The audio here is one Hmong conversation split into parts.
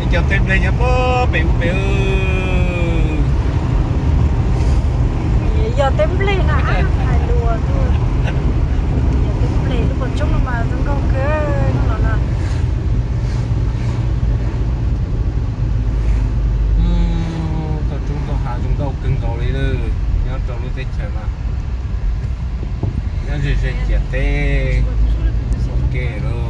Cov teb nplej nyob pem ub pem. Yog teb nplej na, hais lus, yog teb nplej lub qhov tsoob no mas zoo nkauj kawg no no. Toj roob toj hav zoo nkauj kawg nkaus li lawm, nyob rau lub teb chaws no. Nyob ze ze ciam teb ua ke lauj.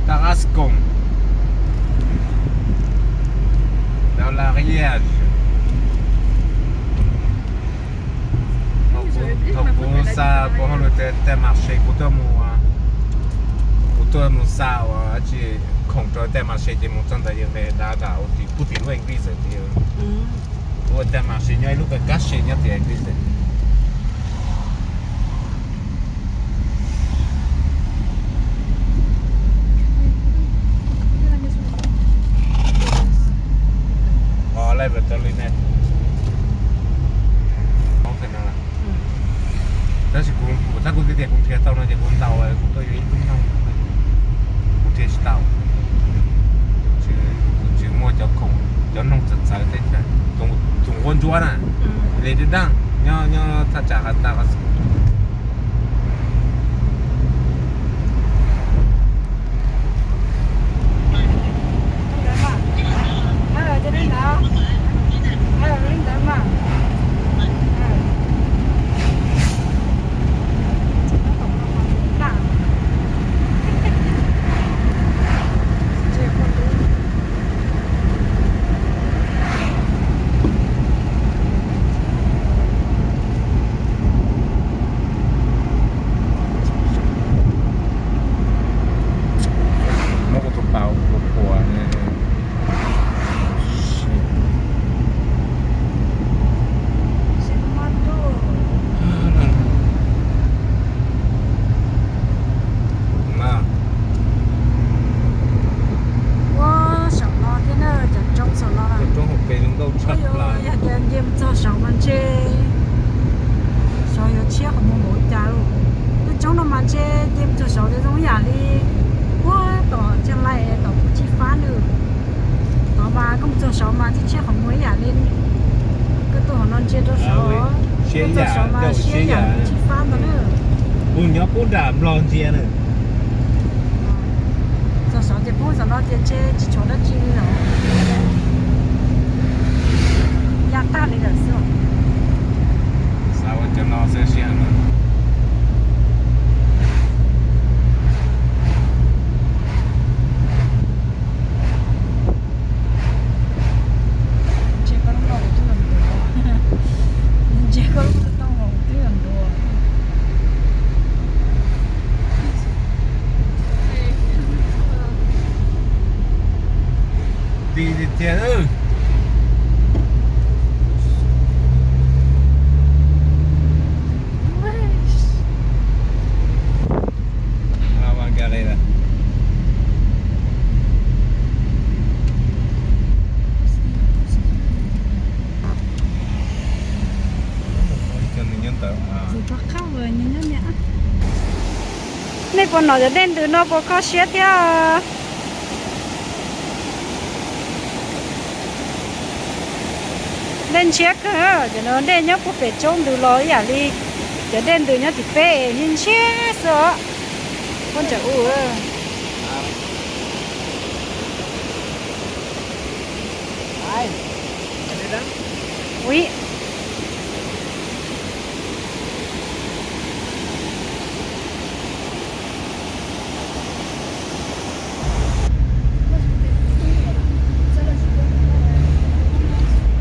Tarascon, dans la riage. Thaum kuv xa puab hauj lwm tej marché, kuv tuaj mus, kuv tuaj mus xa ua dab tsi, khoom rau tej marché ces mus txog ntawd yog nqe dav tas ua tim pub tim lub English tias, kuv ua tej marché nyob ib lub kab se nyob tim English. Ua laj vim tau li ne. Tab sis kuv, tab kuv tias kuv nrhiav tau no ces kuv ntaus kuv tuaj yuav ib tug noog, kuv nrhiav tsis tau. Tsis muaj cov khoom, cov noog txawv txawv teb chaws, tus nquab ntsuab na, li dub daj nyob, nyob thaj tsam qhov ntawd. Muab kuv tus paus kuv puas. Ua saum no thiab na, cov roob saum no na. Cov roob hauv pes zoo nkauj tshaj plaws. Yog tias nce mus txog saud mas ntshe saud yuav tshiab qhov muag npaum li cas lauj. Lub roob no mas ntshe nce mus txog saud ces zoo ib yam li puag tom Tseem Laim tom Phuv Tsib Fab na. Tod mas koj mus txog saud mas twb tshiab qhov muag ib yam li koj tuaj qhov no ntsia rau saud, koj txog saud mas siab ib yam Phuv Tsib Fab ntag na. Kuv nyob pub nram Nplog ntsia na. Txog saud ces poob saum no ces ntshe tsis tshuav dab tsi li lawm. Ya tag li lawm xwb. Xav ua cov no xwb siab na. Ntshe koj lub no kuv twb los ntuas. Ntshe koj lub no kuv twb los ntuas. Ti tiag tiag. Nej puas nov cov dej ntws no puas kho siab thiab? Dej ntshiab kawg, cov no dej nyob puag pem tsob ntws los ib yam li cov dej ntws nyob tim peb ntshiab xwb os. Puab ntsam u. Ui.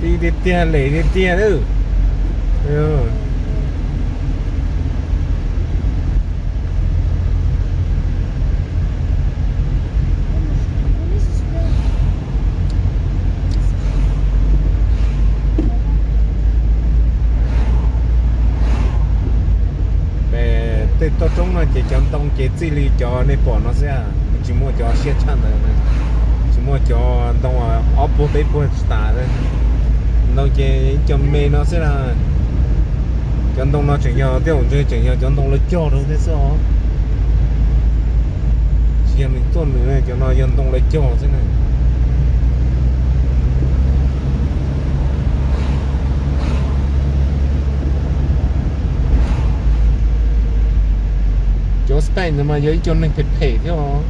Ti tiag tiag, lem tiag tiag lawm. Pem tej toj roob no ces cov ntoo ces txij li cov nej pom no xwb, nws Tsis muaj cov siab tshaj ntawd, tsis muaj cov ntoo ob puag peb puag tsis tas. Ntoo ces ib co me no xwb na. Cov ntoo no tseem yog tej zaum ntshe tseem yog cov ntoo lawv cog rau thiab xwb os. Tsis yog nws tuaj nws, cov no yog ntoo lawv cog xwb na. Cov Spain no mas yog ib co neeg phem phem thiab os.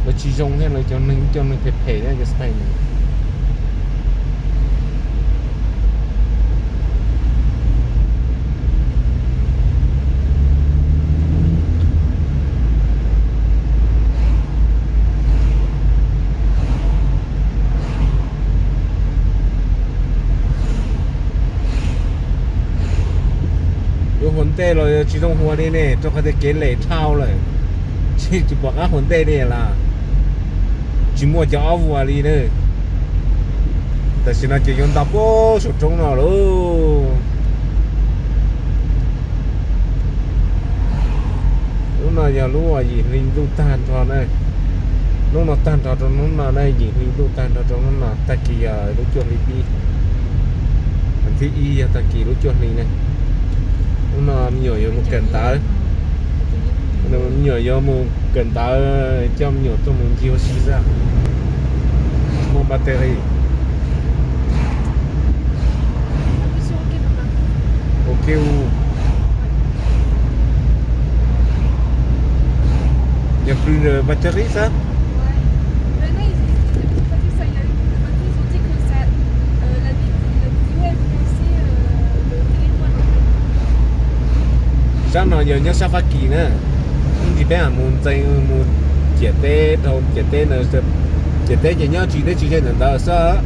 Lawv tsis zoo thiab, lawv cov neeg, ib co neeg phem phem thiab cov Spain no. Yuav huas ntej los tsis zoo huas li ne, rau qhov tias kev lem dhau lawm, tsis pom qab huas ntej li lawm. Tsis muaj cov ob vuas li na. Tam sim no ces yuav nto puag saum roob no lauj. Lub no yog lub yim hli ntuj tag nrho na. Hnub no tag nrho rau hnub no na, yim hli ntuj tag nrho rau hnub no, tag kis yog lub cuaj hli pib. Thib ib yog tag kis lub cuaj hli na. Hnub no me nyuam yuav mus kawm ntawv. Me nyuam yuav mus kawm ntawv, coj me nyuam tuaj mus ncig ua si xwb. Muaj battery. Ok u. Yog pw battery xwb. Sab no yog nyob sab Fab Kis na. Ib ntsis peb mam mus ntxeev mus ciam teb, rau ciam teb na. Ciam teb ces nyob tsis deb tsis ze ntawm ntawd xwb.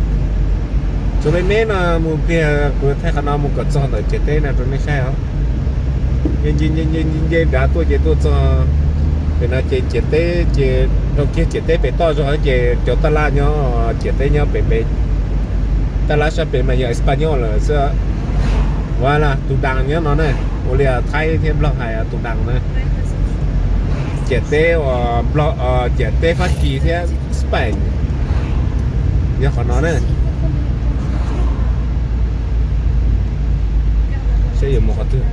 Tsuas me me no mus pliag kuv thaij qhov no mus kom txog ntawm ciam teb no rau nej saib os. Nce nce nce nce nce nrad tuaj ces tuaj txog pem no ces ciam teb ces rau kiag ciam teb pem toj zog ces cov taj laj nyob ciam teb nyob pem pem. Taj laj sab pem mas yog Español lawm xwb. Ua las tus das nyob no na, ua li Thaib thiab Nplog hais tus das na. Ciam teb uas Nplog, ciam teb Fab Kis thiab Spain yog qhov no na. Saib yuav mus qhov twg.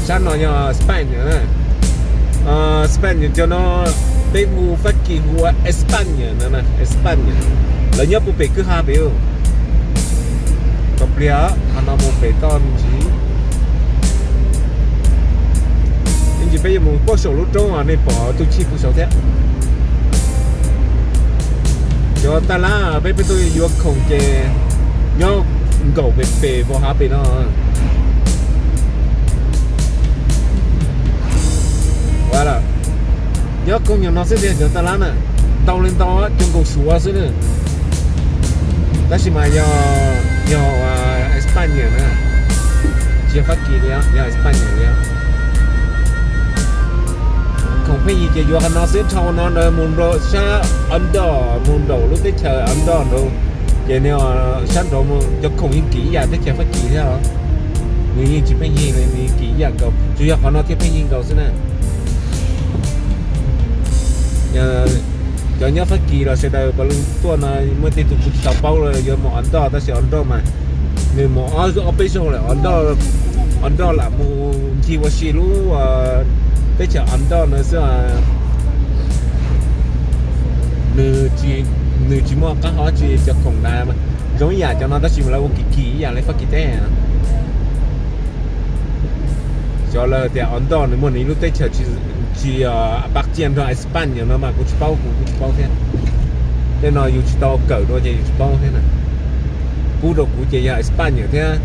Sab no yog Spain na. Spain cov no peb hu Fab Kis hu ua España no, España. Lawv nyob puag pem kwj ha pem. Tau pliag qhov no mus pem toj me ntsis. Ib ntsis peb yuav mus puag saum lub roob nej pom tus chij puag saud thiab. Cov taj laj peb peb tuaj yuav khoom ces nyob nkaum pem pem vos hav pem no. Nyob koog nyuag no xwb tiag cov taj laj na, ntau li ntau cov nkaus suav xwb na. Tab sis mas yog, yog España na, tsis yog Fab Kis li, yog España li. Khoom pheej yig ces yuav qhov no xwb, dhau no ntawd mus nraum sab Andorra, mus nraum lub teb chaws Andorra nraud, ces nws sab nraud cov khoom yeej kim ib yam teb chaws Fab Kis thiab os. Nws yeej tsis pheej yig li, nws yeej kim ib yam nkaus, tsuas yog qhov no thiaj pheej yig nkaus xwb na. Cov nyob Fab Kis los sawv daws puav leej tuaj no, muaj tej tug kuv tsis tau paub los yuav mus Andorra, tab sis Andorra mas Nws mus ob, ob peb zaug lawm, Andorra, Andorra lam mus ncig ua si lub teb chaws Andorra no xwb. Nws tsis, nws tsis muaj qab hau tsis cov khoom na, zoo ib yam cov no tab sis mas lawv ua kim kim ib yam li Fab Kis teb. Xyov lawv tias Andorra nws muaj nws ib lub teb chaws tsis, tsis pab ciaj nrog España no mas kuv tsis paub, kuv kuj tsis paub thiab. Tej no yus tsis tau kawm dua ces yus tsis paub thiab na. Pub rau kuv ces yog España thiab,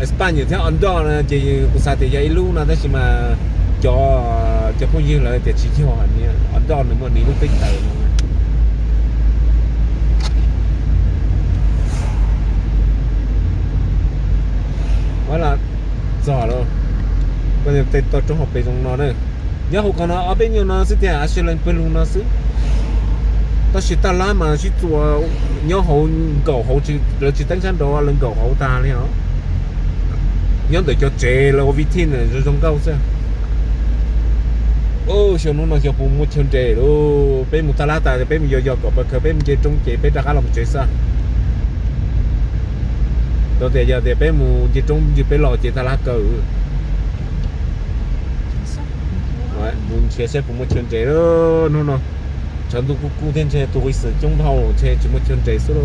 España thiab Andorra no ces kuv xav tias yog ib lub no tab sis mas cov, cov phooj ywg lawv tias tsis yog, Andorra nws muaj nws ib lub teb chaws no. Ua los txog lawm, koj tej toj roob hauv pes zoo no na. Nyob hauv qhov no ob peb nyuag no xwb tiag, a si leej pawg lug no xwb. Tab sis taj lab mas sib txuas nyob hauv nkaum hauv, lawv tsis teeb sab nraud, lawv nkaum hauv tag li os. Nyob ntawm cov tsev lawv ua vi thij zoo zoo nkauj xwb. Xyov hnub no xyov puas muaj chaw nres lauj. Peb mus taj lab tas peb mus yos yos kom pawg khaws peb mus nce roob ces peb rov qab los mus tsev xwb. Tau tias yog tias peb mus nce roob ntsis peb los ces taj lab kawg. Mus nrhiav saib puas muaj chaw nres hnub no. Tshav ntuj kub kub thiab ntshe tus ris xwm coob dhau ntshe tsis muaj chaw nres xwb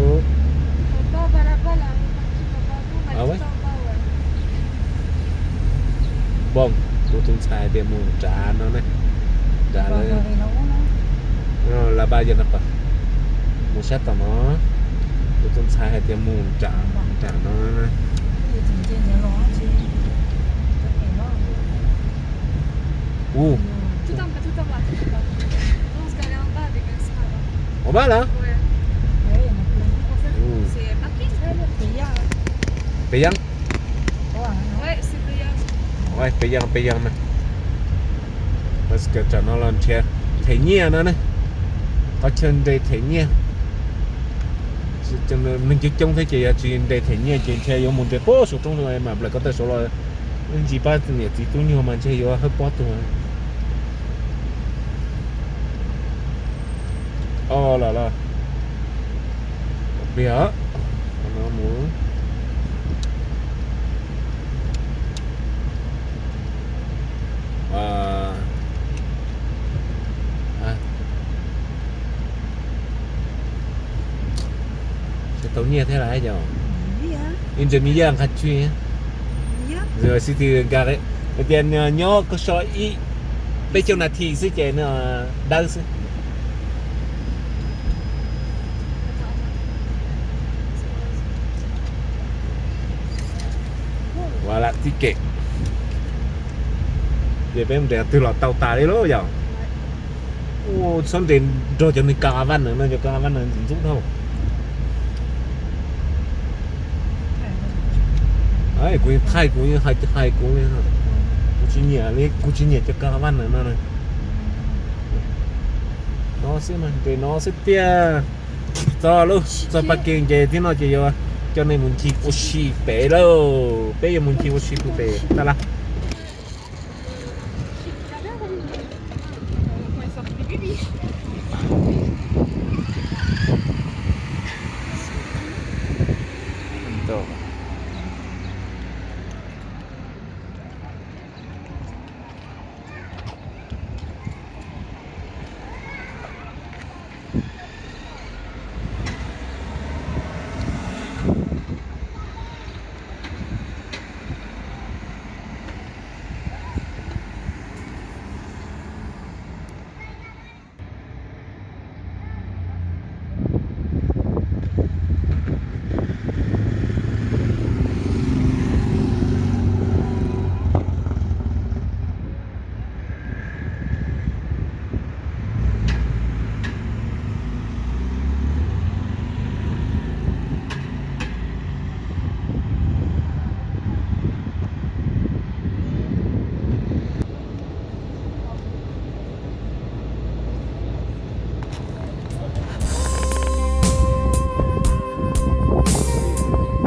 lauj. Npoj, kuv tus ntxhais tias mus nram no ne, nram lawv lab paj yog no, mus sab tom no. Kuv tus ntxhais hais tias mus nram, nram no. Ua, ua paj lawm. Pes Yeeb, pes yeeb, pes yeeb na. Tam no los nrhiav them nyiaj no ne, qhov chaw nres them nyiaj. Neeg coob coob thiab ces yog tsis nres them nyiaj ces ntshe yuav mus nres puag saum roob mas nplaim ko taw saud los ntsis pab niam txiv tub nyuag mas ntshe yuav hawb pob tuag. O, los los, pliag, no mus. Tsis tau nyiaj thiab lawm yog? Ib ntsais me yaj nqa tswj. Xib ti nkag hais tias nyob koj so ib peb caug nas this xwb ces dawb xwb. Ua lam tib kem. Ces peb mus nres twg los tau tas li lauj yog? Ua txhob nres nrog cov neeg ka vaj na no, cov ka vaj na ntxim ntxub dhau. Kuv thaij kuv hais, hais kuv, kuv tsis nyiam li, kuv tsis nyiam cov ka vaj na no. No xwb mas nres no xwb tiag. Txog lub, txog pab ke nce thiab no ces yuav coj nej mus ncig ua si pem lauj. Peb yuav mus ncig ua si pem taj lab.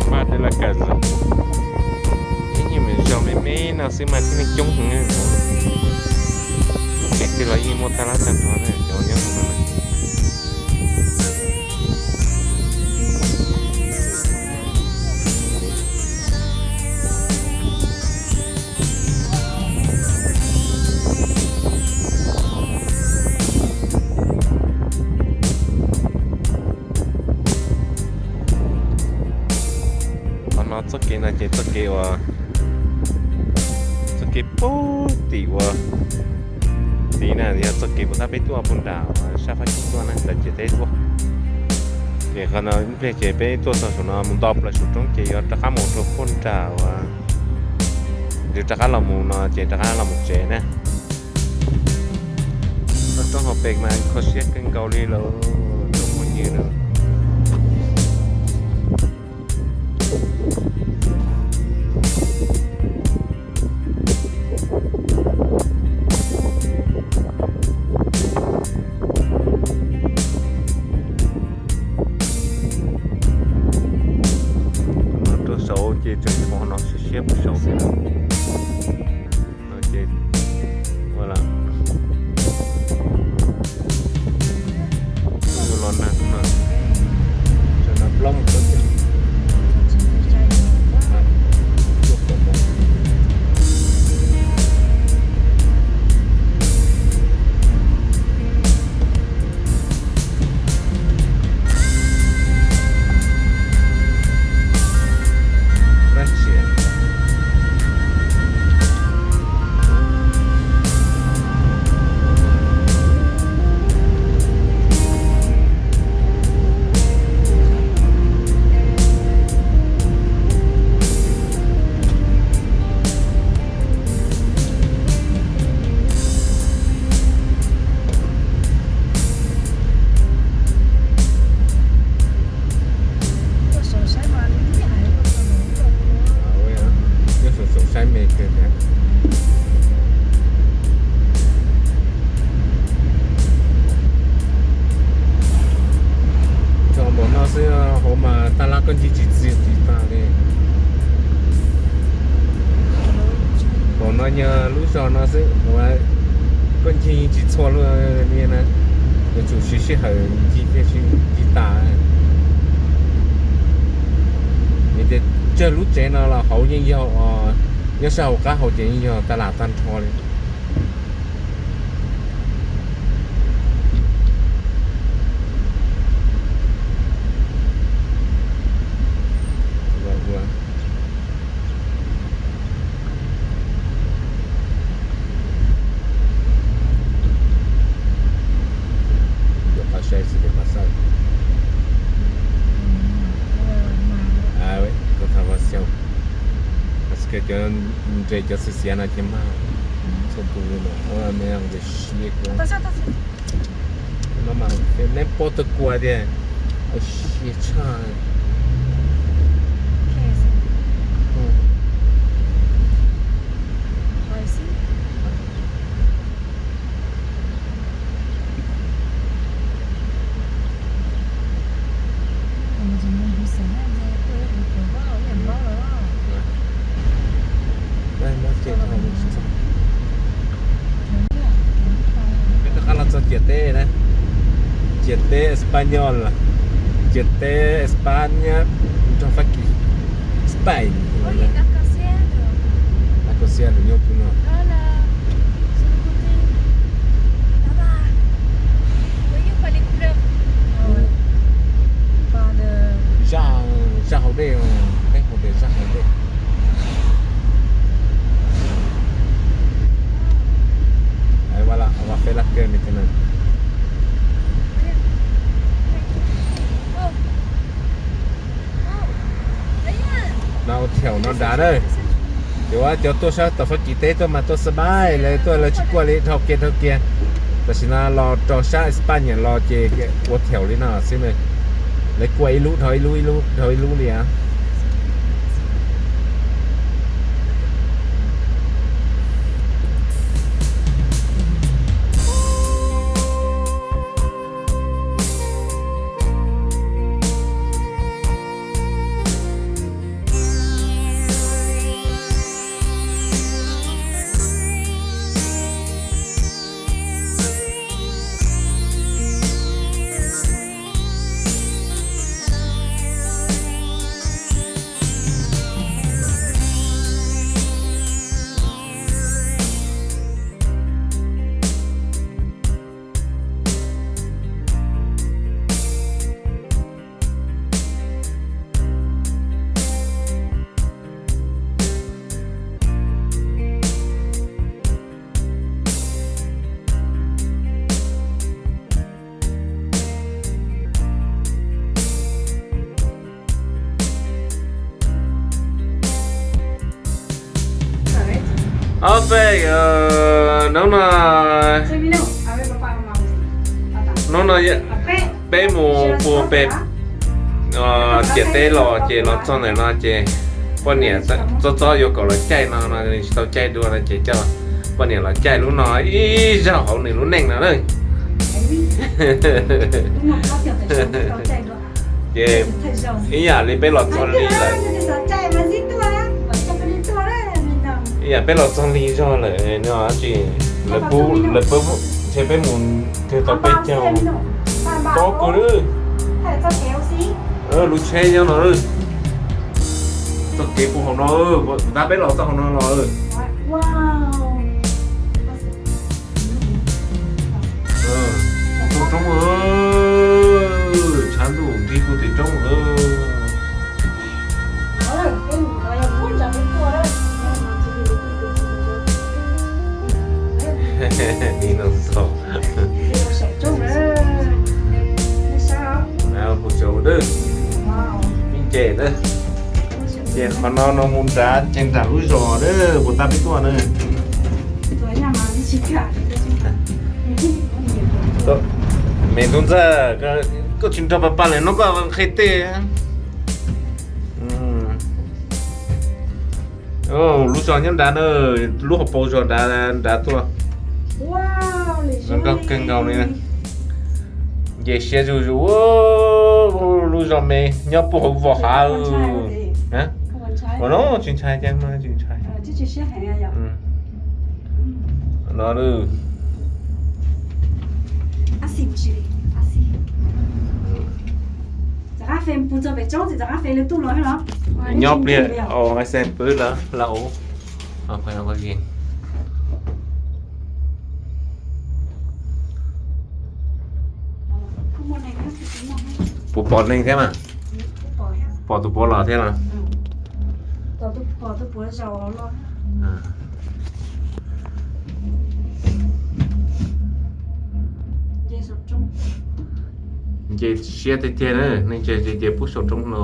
Mas de la Casa, ib nyuag me zos me me no xwb mas tib neeg coob heev. Ces twg los yeej muaj taj lab tag nrho na cov nyob hauv no na. No txoj kev no ces txoj kev uas, txoj kev puag tim uas tid na, yog txoj kev puag ta peb tuaj puag nram uas sab Fab Kis tuaj na, nram ciam teb tuaj. Ces qhov no ib pliag ces peb tuaj txog saum no mus nto plaws saum roob ces yuav rov qab mus rau puag nram uas, yus rov qab los mus no ces rov qab los mus tsev na. Toj roob hauv pes mas kho siab kawg nkaus li lawm, tsoom phooj ywg na. No rau saud ces tseem tshuav no siab siab puag saud thiab. No ces ua los, los nag no, sawv daws plaub mus txog tiag. Nyob saum saum saib me kawg thiab. Txog npaum no xwb hauv mas tab laj koj ncig tsis txi tsis tag li. Npaum no nyuag lub zog no xwb uas koj ncig tsis txhua luaj li na, yuav tsum siv sij hawm ncig thiaj ncig tas. Vim tias tsawg lub tsev no los hauv yeej yog, nyob sab hauv qab hauv ces yeej yog tab laj tag nrho li. Cov nres cov xiav xiav no ces mag txhua tus li no. Neb paub tau kua tias siav tshaj. Peb rov qab los txog ciam teb na, ciam teb Español, ciam teb España nrog Fab Kis, Spain. Las Cosas nws nyob pub no. Zaj, zaj hauv dej, peb hu tias zaj hauv dej. No ua thaum no nrad na. Ces ua cov tuaj sab tom Fab Kis teb tuaj mas tuaj xab npais lawv tuaj lawv tsis kuaj li dhau kiag dhau kiag. Tam sim no los rau sab España los ces ua thaum li no xwb na. Lawv kuaj ib lub dhau ib lub ib lub dhau ib lub li. Ob peb, hnub no, hnub no peb mus puag pem ciam teb los ces los txog ntawm no ces poj niam txob txob yuav kom los caij no no tsis tau caij dua no ces coj poj niam los caij lub no ib zaug hauv nws lub neej no na. Ces ib yam li peb los txog li lawm. Ib yam peb los txog li zog lawm no tsis, lawv pub, lawv pub ntshe peb mus kawg tau peb caug. Pob kws lub tsheb nyob no, txoj kev puag hauv no, kuv tab peb los txog hauv no los. Puag roob, tshav ntuj nrig puag tim roob lawm. Nim no txog. Puag saum dawb, ib nce dawb. Ces qhov no no mus nrad ces nram lub zos dawb puag ta peb tuaj na. Me tub ntxawg, koj tsis nrog pab pab lawm no koj qhia tej. Lub zos nyob nrad na, lub hauv paus zos nrad, nrad tuaj. Zoo nkauj kawg nkaus li. Nce siab zuj zus, lub zos me nyob puag hauv vos hav. Ua no tsis ntshai, tsis ntshai. No, nyob pliag, o, xe pw lawm, lawm os. Puas pom neeg thiab mas? Pom tus puav los thiab los? Nce siab tiag tiag na, neeg tsev nce nce puag saum roob no.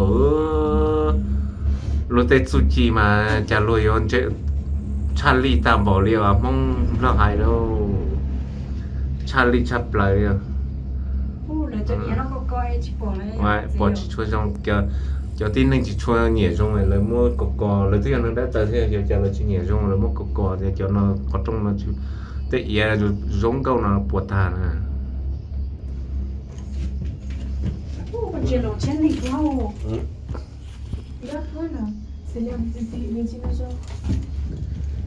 Luag tej txuj ci mas cas luag yuav tshaj lij tag npaum li os Hmoob Nplog hais lauj. Tshaj lij tshaj plaws li. Pom tsis tshua zoo, cov tib neeg tsis tshua nyiam zoo lawv muab kos kos, lawv twb yog neeg dab tawv thiab, yog cas lawv tsis nyiam zoo lawv muab kos kos tias cov no qhov rooj no tej iav zoo nkauj no puas tag na.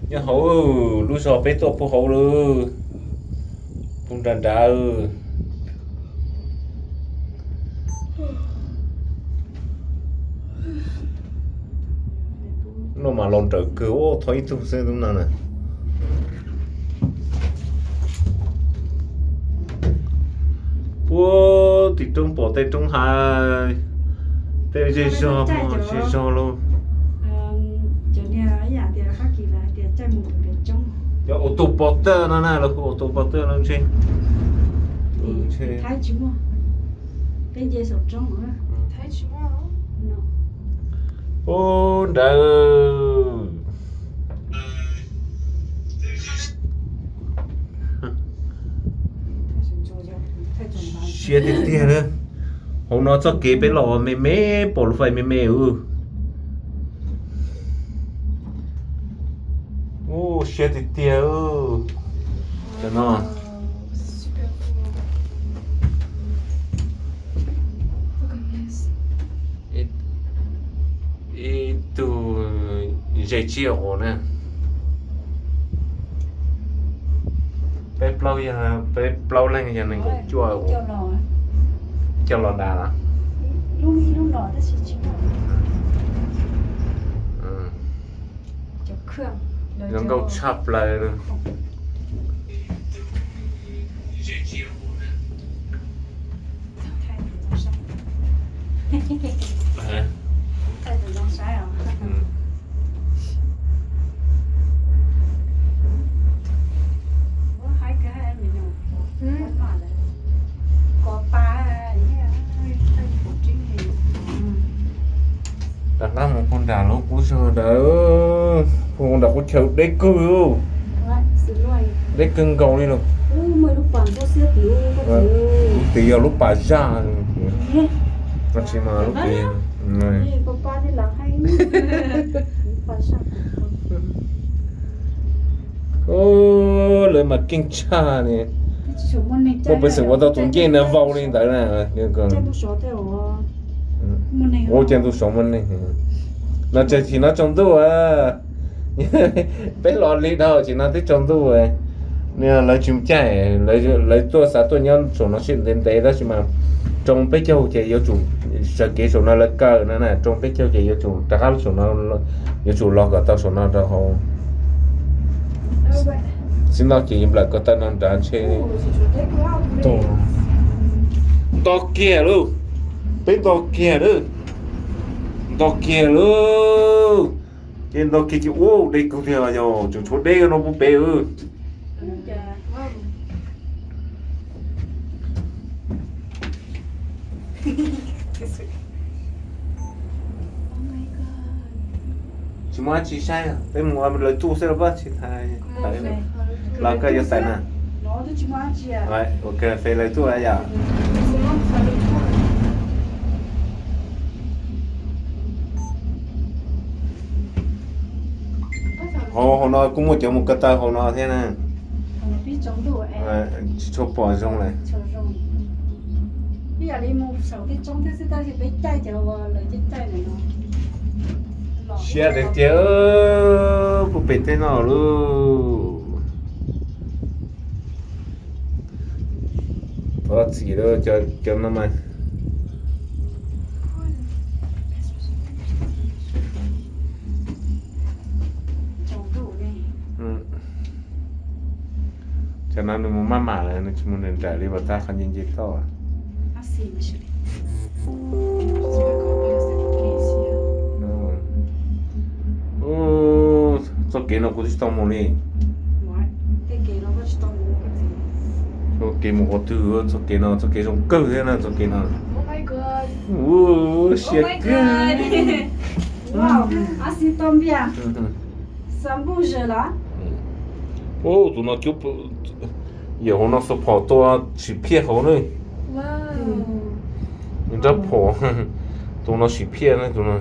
Nyob hauv lub zos peb tuaj puag hauv lawm, puag nrad nrad. No mas los nrawm kawg, thov ib tug xwb no na. Puag tim roob pom tej roob hav, tej zej zog, zej zog lauj. Cov ua tus pov tawj no na, lawv hu ua tus pov tawj no ntshe. Puag nrad. Siab tiag tiag na. Hauv no txoj kev peb los me me, pom lub fais me me. Siab tiag tiag. Cov no. Ib tug ze tsib os na. Peb plaub yog, peb plaub leeg yog nees nkaum cuaj, coj los nrad los. Zoo nkauj tshaj plaws. Rov qab mus puag nrad Los kuv zog ntawd, kuv ntawm qub chaw deb kawg, deb kawg nkaus li los. Lub twg yog lub pas zaj, tsis mas lub twg. Lawv mas keej tshaj li. Muaj peev xwm ua tau tus ncej na vau li ntawd na. Ua cas ntu sov muaj neeg no, tseem tsis no tsaus ntuj. Peb los li dhau tsis no twb tsaus ntuj. Lawv tsis caij, lawv tuaj xav tuaj nyob saum no sib ntev ntev tab sis mas rau peb caug ces yuav tsum sawv kev saum no lawv kaw no na, rau peb caug ces yuav tsum rov qab saum no, yuav tsum los kom tau saum no rau hauv. Txij no ces yuav nplawm ko taw no nrad ntshe. Nto kiag lauj, peb nto kiag lauj, nto kiag lauj. Ces nto kiag ces ua deb kawg tiag, yog tseem tshuav deb no puag pem. Tsis muaj dab tsi saib, peb mus ua lawv tuaj xwb los pab tsis tas. Los koj yuav xaim na. Ua kawg fes lawv tuaj yom. Hauv, hauv no kuj muaj cov mus ko taw hauv no thiab na. Tsis tshua pom zoo lawm. Siab tiag tiag, puag pem teb no lauj. Thov txim cov no mas. Cov no nws mus maj mam lawm, nws tsis mus nrawm nrawm li uas tab qhov nce nce toj. Txoj kev no kuv twb tsis tau mus li. Txoj kev mus qhov twg, txoj kev no txoj kev zoo kawg thiab na, txoj kev no. Siab kawg. Tus no cub, yam hauv no xua phom tua sim phiaj hauv na. Nrab phom, tus no sim phiaj na tus no.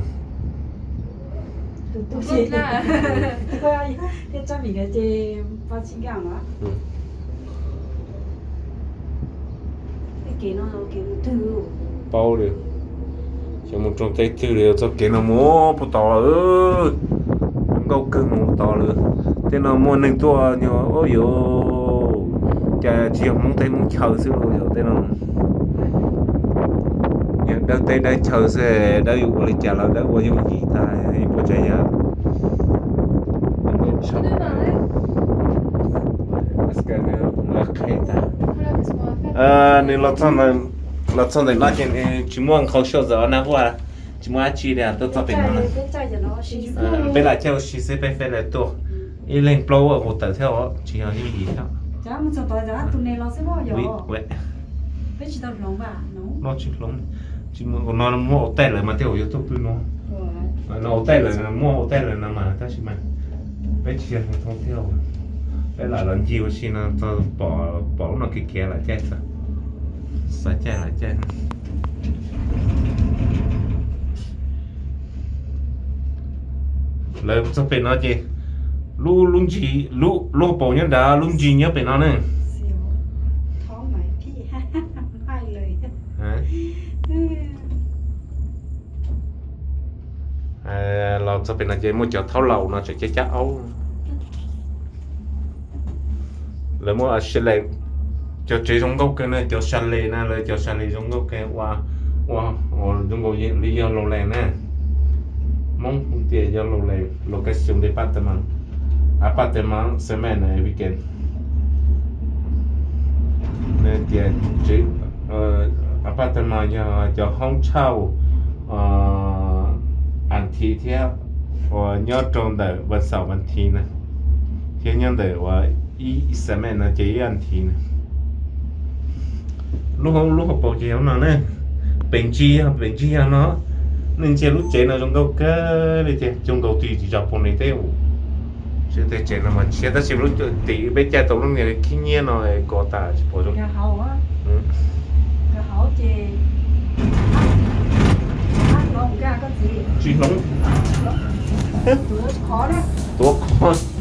Paub li, xyov mus rau teb twg li, txoj kev no mus puag tod lawm. Nkauj kawg mus puag tod lawm. Tej no muaj neeg tuaj nyuag ub yuav, cas tsis yog Hmoob teb Hmoob chaw xwb los yog tej no. Yog dawb teb dawb chaw xwb, dawb yuav ua li cas los dawb ua yooj yim tag ib puas tsav yam. Nws los txog ntawm no ces nws tsis muaj nkhaus soj zam na huaj, tsis muaj dab tsi li, tuaj txog pem no. Peb lam caij ua si xwb, peb feb lawv tuaj. Ib leeg plaub ua hauv tawm thiab os, tsis yog yooj yim thiab. No tsis hloov, tsis muaj, no muaj ua taij lawm mas tej zaum yuav tuaj pw no. No ua taij lawm, muaj ua taij lawm no mas tab sis mas peb tsis yog hneev thooj thiab. Peb lam los ncig ua si no txog pom lub no kev khiav lam caij txog. Xav caij lam caij. Lawv txog pem no ces lub, lub ntsis, lub, lub hauv paus nyob nrad, lub ntsis nyob pem no ne. Los txog pem no ces muaj cov thaub laus no tseem cab cab aub. Lawv muaj chalet, cov tsev zoo nkauj kawg na, cov chalet na, lawv cov chalet zoo nkauj kawg ua, ua zoo nkaus li yog Lauv Lees na. Hmoob tias yog Lauv Lees, location de appartement, appartement semaine weekend. Tias appartement yog cov hoob tshauj as thiv thiab uas nyob rau ntawm vas xaum vas thiv na, thiab nyob ntawm uas ib semaine no ces ib as thiv na. Lub hauv, lub hauv paus ces hauv no ne, pem ntsis yog, pem ntsis yog no, Nej ntsia lub tsev no zoo nkauj kawg li tiag, zoo nkaus twb tsis zam pus ni teb ua. Tsev no mas tshiab tab sis lub tim peb caij tau lub niag khib nyiab no kov tas tsis pom zoo. Tsis hloov. Tuav qhov.